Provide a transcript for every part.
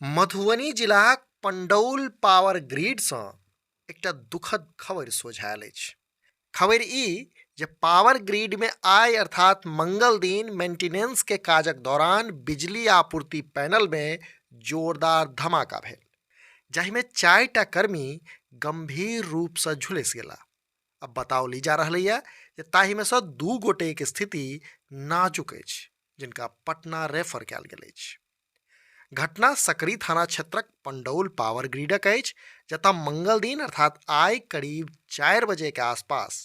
मधुबनी जिलाक पंडौल पावर ग्रिडसँ एकटा दुखद खबरि सोझायल अछि। खबरि ई जे पावर ग्रिडमे आइ अर्थात मंगल दिन मेंटेनेंस के काजक दौरान बिजली आपूर्ति पैनलमे जोरदार धमाका भेल, जाहिमे 4टा कर्मी गंभीर रूपसँ झुलसि गेला। अब बताओल जा रहल यऽ जे ताहिमे सँ 2 गोटेक स्थिति नाजुक अछि, जिनका पटना रेफर कयल गेल अछि। घटना सकरी थाना क्षेत्रक पंडौल पावर ग्रिडक अछि, जतऽ मंगल दिन अर्थात आइ करीब 4 बजे के आसपास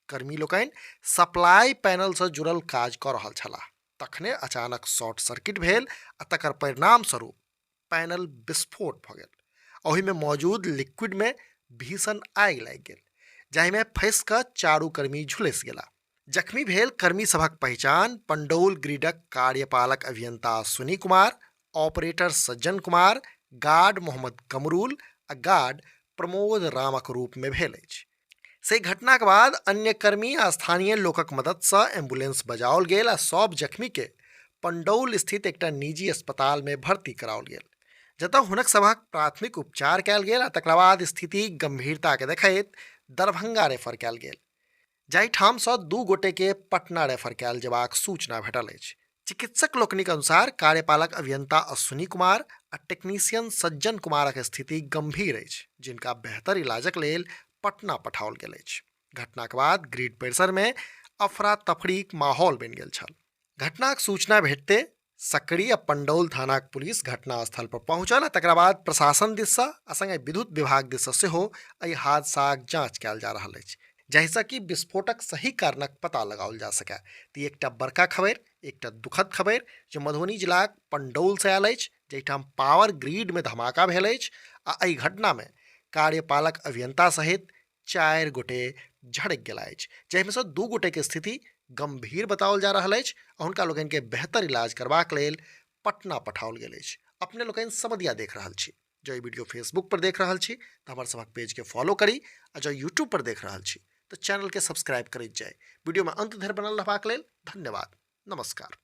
कर्मी लोकनि सप्लाई पैनल से जुड़ल काज कऽ रहल छलाह। तखने अचानक शॉर्ट सर्किट भेल आ तकर परिणाम स्वरूप पैनल विस्फोट भऽ गेल। ओहिमे मौजूद लिक्विड में भीषण आगि लागि गेल, जाहिमे फंसि कऽ चारू कर्मी झुलसि गेला। जख्मी भेल कर्मी सभक पहिचान पंडौल ग्रिडक कार्यपालक अभियंता अश्विनी कुमार, ऑपरेटर सज्जन कुमार, गार्ड मोहम्मद कमरूल आ गार्ड प्रमोद रामक रूप में भेल अछि। से घटनाक बाद अन्य कर्मी आ स्थानीय लोकक मददसँ एम्बुलेंस बजाओल गेल आ सभ जख्मी के पंडौल स्थित एकटा निजी अस्पताल में भर्ती कराओल गेल, जतऽ हुनक सभक प्राथमिक उपचार कयल गेल आ तकरा बाद स्थिति गंभीरता के देखैत दरभंगा रेफर कयल गेल, जाहिठामसँ 2 गोटेके पटना रेफर कयल जेबाक सूचना भेटल अछि। चिकित्सक लोकनिक अनुसार कार्यपालक अभियंता अश्विनी कुमार आ टेक्नीशियन सज्जन कुमारक स्थिति गंभीर अछि, जिनका बेहतर इलाजक लेल पटना पठाओल गेल अछि। घटनाक बाद ग्रिड परिसरमे अफरा तफरीक माहौल बनि गेल छल। घटनाक सूचना भेटते सकरी आ पंडौल थानाक पुलिस घटनास्थल पर पहुंचल आ तकरा बाद प्रशासन दिससँ आ संगे विद्युत विभाग दिससँ सेहो एहि हादसाक जांच कयल जा रहल अछि, जाहिसँ कि विस्फोटक सही कारणक पता लगाओल जा सकय। तऽ ई एकटा बड़का खबरि, एकटा दुखद खबरि जे मधुबनी जिलाक पंडौलसँ आयल अछि, जाहिठाम पावर ग्रिडमे धमाका भेल अछि आ एहि घटनामे कार्यपालक अभियंता सहित 4 गोटे झड़कि गेला अछि, जाहिमे सँ 2 गोटेके स्थिति गंभीर बताओल जा रहल अछि आ हुनका लोकनिके बेहतर इलाज करबाक लेल पटना पठाओल गेल अछि। अपने लोकनि समदिया देख रहल छी। जँ ई वीडियो फेसबुक पर देख रहल छी तऽ हमर सभक पेजके फॉलो करी आ जँ यूट्यूब पर देख रहल छी तऽ चैनलके सब्सक्राइब करैत जाय। वीडियोमे अंत धरि बनल रहबाक लेल धन्यवाद। नमस्कार।